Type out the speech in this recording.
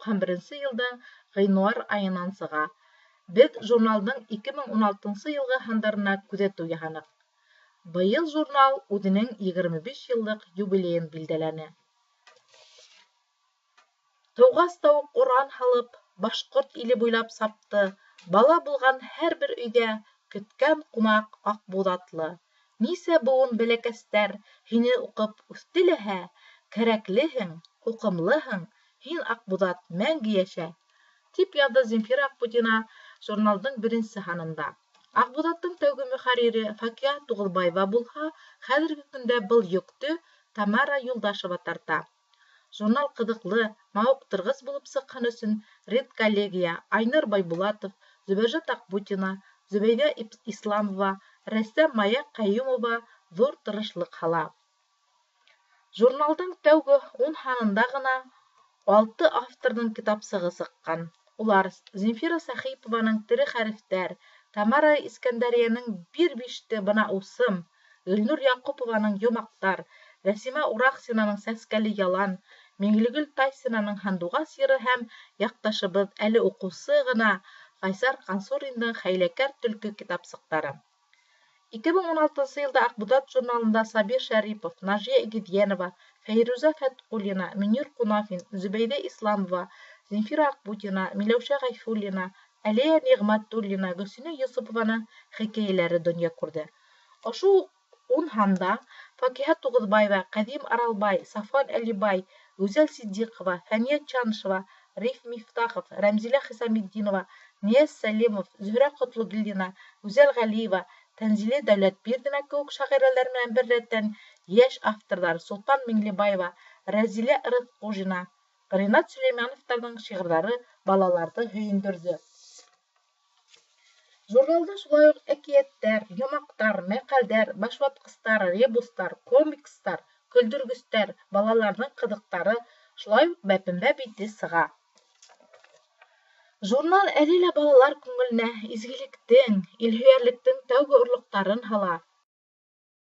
1991 йылдың ғинуар айынан сыға. Беҙ журналдың 2016 йылғы һандарына күҙәтеү яһаныҡ. Быйыл журнал үҙенең 25 йыллыҡ юбилейын билдәләне. Тыуғас та уҡ оран һалып, башҡорт иле буйлап сапты. Бала булған һәр бер өйҙә көткән ҡунаҡ Аҡбуҙатлы. Нисә быуын бәләкәстәр һине уҡып үҫте ләһә, кәрәклеһең, уҡымлыһың, һин, Аҡбуҙат, мәңге йәшә! Тип яҙҙы Земфира Аҡбутина журналдың беренсе һанында. Аҡбуҙаттың тәүге мөхәррире Факиә Туғыҙбаева булһа, хәҙерге көндә был йөктө Тамара Юлдашева тарта. Журнал ҡыҙыҡлы, мауыҡтырғыс булып сыҡһын өсөн редколлегия, Айнур Байбулатов, Зөбәржәт Аҡбутина, Зөбәйҙә Исламова, рәссам Мая Ҡәйүмова ҙур тырышлыҡ һала. Журналдың тәүге 10 һанында ғына 6 авторҙың китапсығы сыҡҡан. Улар: Земфира Сәхипованың «Тере хәрефтәр», Тамара Искәндәриәнең «Бир биште, бына усым», Гөлнур Яҡупованың «Йомаҡтар», Рәсимә Ураҡсинаның «Сәскәле ялан», Миңлегөл Тайсинаның «Һандуғас йыры» һәм яҡташыбыҙ, әле уҡыусы ғына Ҡайсар Ҡансуриндың «Хәйләкәр төлкө» китапсыҡтары. 2016 йылда Аҡбуҙат журналында Сабир Шәрипов, Нажиә Игеҙйәнова, Фәйрүзә Фәтҡуллина, Мөнир Ҡунафин, Зөбәйҙә Исламова, Земфира Аҡбутина, Миләүшә Ғәйфуллина, Әлиә Ниғмәтуллина, Гөлсинә Йосопованың хикәйәләре донъя күрҙе. Ошо уҡ 10 һанда Факиһә Туғыҙбаева, Ҡәҙим Аралбай, Сафуан Әлибай, Гүзәл Ситдиҡова, Фәниә Чанышева, Риф Мифтахов, Рәмзилә Хисаметдинова, Нияз Сәлимов, Зөһрә Ҡотлогилдина, Гүзәл Ғәлиева, Тәнзилә Дәүләтбирҙина кеүек шағирәләр менән бер рәттән йәш авторҙар Солтан Миңлебаева, Рәзилә Ырыҫҡужина, Ринат Сөләймәновтарҙың шиғырҙары балаларҙы һөйөндөрҙө. Журналда шулай уҡ әкиәттәр, йомаҡтар, мәҡәлдәр, башватҡыстар, ребустар, комикстар, көлдөргөстәр, балаларҙың ҡыҙыҡтары, шулай уҡ бәпембә бите сыға. Журнал әле лә балалар күңеленә изгелектең, илһөйәрлектең тәүге орлоҡтарын һала.